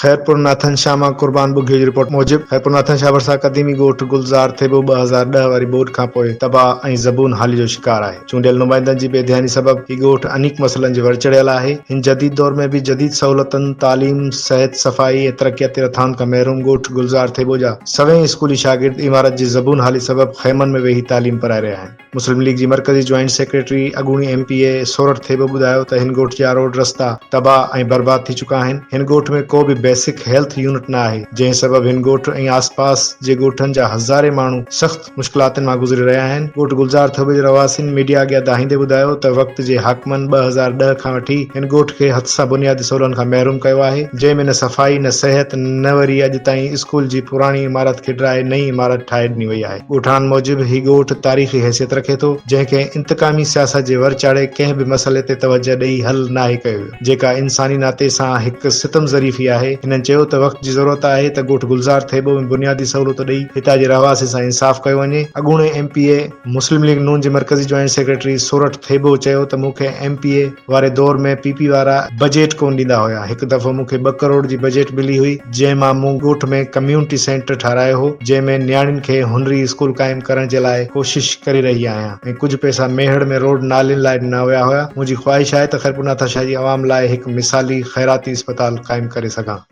خيرپور ناٿن شاهه مان قربان ٻگهيو جي رپورٽ موجب خيرپور ناٿن شاهه ڀرسان قديمي ڳوٺ گلزار ٿيٻو 2010 واري ٻوڏ کانپوء تباهه ۽ زبون حالي جو شڪار آهي. چونڊيل نمائندن جي بي ڌياني سبب هي ڳوٺ انيڪ مسئلن جي ور چڙهيل آهي. هن جديد دور ۾ به جديد سهولتن، تعليم، صحت، صفائي ۽ ترقياتي رٿائن کان محروم ڳوٺ گلزار ٿيٻو جا سوين اسڪولي شاگرد عمارت جي زبون حالي سبب خيمن ۾ ويهي تعليم پرائي رهيا آهن. مسلم ليگ جي مرڪزي جوائنٽ سيڪريٽري اڳوڻي ايم پي اي سورٺ ٿيٻو ٻڌايو ته هن ڳوٺ جا روڊ رستا تباهه ۽ برباد ٿي چڪا آهن، هن ڳوٺ ۾ ڪو به بيسڪ هيلٿ يونٽ نه آهي، جنهن سبب هن ڳوٺ ۽ آس پاس جي ڳوٺن جا هزارين ماڻهو سخت مشڪلاتن مان گذري رهيا آهن، ڳوٺ گلزار ٿيٻي جي رهواسين ميڊيا اڳيان دانهيندي ٻڌايو ته وقت جي حاڪمن 2010 کان وٺي هن ڳوٺ کي هٿ سان بنيادي سهولن کان محروم ڪيو آهي، جنهن ۾ نه صفائي نه صحت نه وري اڄ تائين اسڪول جي پراڻي عمارت کي ڊاهي نئين عمارت ٺاهي ڏني وئي آهي. ڳوٺاڻن موجب هي ڳوٺ تاريخي حيثيت رکي ٿو، جنهن کي انتقامي سياست جي ور چاڙهي ڪنهن به مسئلي تي توجهه ڏئي حل ناهي ڪيو ويو، جيڪا انساني ناتي سان هڪ ستم ظريفي آهي. هنن چيو ته وقت جي ضرورت آهي ته ڳوٺ گلزار ٿيٻو ۾ بنيادي سهولتون ڏئي هتان جي رهواسين سان انصاف ڪيو وڃي. اڳوڻي ايم پي اي مسلم ليگ نون جي مرڪزي جوائنٽ سيڪريٽري سورٺ ٿيٻو چيو ته مون کي ايم پي اي واري دور ۾ پي پي وارا بجيٽ ڪونه ڏيندا هيا، هڪ دفعو مون کي ٻه ڪروڙ جي بجيٽ ملي هئي، جنهن مان مون ڳوٺ ۾ ڪميونٽي سينٽر ٺهرايو هو، جنهن ۾ نياڻين کي هنري اسڪول قائم ڪرڻ جي لاء ڪوشش ڪري رهي آهيان ۽ ڪجهه پئسا ميهڙ ۾ روڊ نالين لاء ڏنا ويا هيا، منهنجي خواهش آهي ته خيرپورناٿا شاهه جي عوام لاء هڪ مثالي خيراتي اسپتال قائم ڪري سگهان.